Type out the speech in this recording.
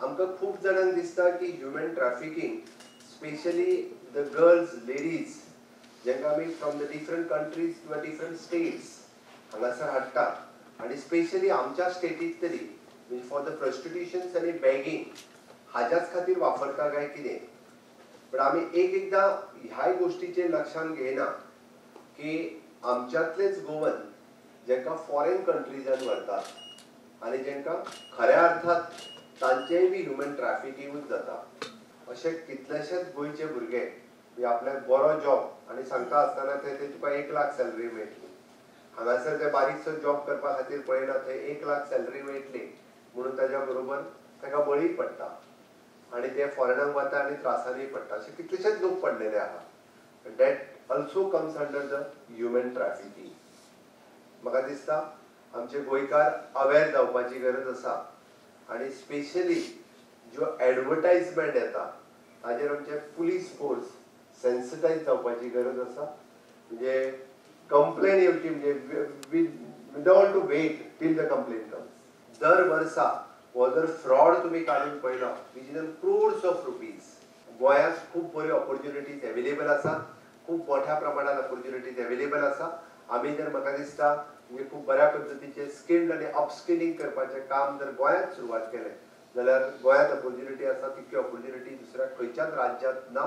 आमकां खूब जाणांक दिसता की human trafficking, specially the girls, ladies जांकां आमी फ्रॉम the different countries किंवा डिफरंट स्टेट्स हांगासर हाडटा आनी स्पेशली आमच्या स्टेटींत तरी म्हणजे फॉर the प्रॉस्टिट्युशन्स आनी बॅगींग हाज्याच खातीर वापरता काय कितें. पण आमी एक एकदां ह्याय गोश्टीचेर लक्षांत घेयना की आमच्यांतलेच गोवन जांकां फॉरेन कंट्रीजान व्हरतात आनी जांकां खऱ्या अर्थात तांचेय बी ह्युमन ट्रॅफिकिंगूच जाता. अशे कितलेशेच गोंयचे भुरगे म्हणजे आपल्याक बरो जॉब आनी सांगता आसतना थंय तुका 1 लाख सॅलरी मेळटली, हांगासर ते बारीकसो जॉब करपा खातीर पळयना, थंय 1 लाख सॅलरी मेळटली म्हणून ताज्या बरोबर ताका बळी पडटा आनी ते फॉरेनाक वता आनी त्रासांनी पडटा. अशे कितलेशेच लोक पडलेले आहा. That also comes under the human trafficking. म्हाका दिसता आमचे गोंयकार अवेर जावपाची गरज आसा आनी स्पेशली ज्यो एडवर्टायजमेंट येता ताजेर आमचे पुलीस फोर्स सेन्सिटायज जावपाची गरज आसा. म्हणजे कंप्लेन येवची म्हणजे we don't want to wait till the complain comes. दर वर्सा हो जर फ्रॉड तुमी काडून पळयलो which is in crores of rupees. गोंयांत खूब बऱ्यो ऑपॉर्च्युनिटीज एवेलेबल आसात, खूब मोठ्या प्रमाणात ऑपॉर्च्युनिटीज एवेलेबल आसा. आमी जर म्हाका दिसता म्हणजे खूब बऱ्या पद्दतीचे स्किल्ड आनी अपस्किलिंग करपाचें काम जर गोंयांत सुरवात केलें जाल्यार गोंयांत ऑपॉर्च्युनिटी आसा तितक्यो ऑपॉर्च्युनिटी दुसऱ्या खंयच्याच राज्यांत ना.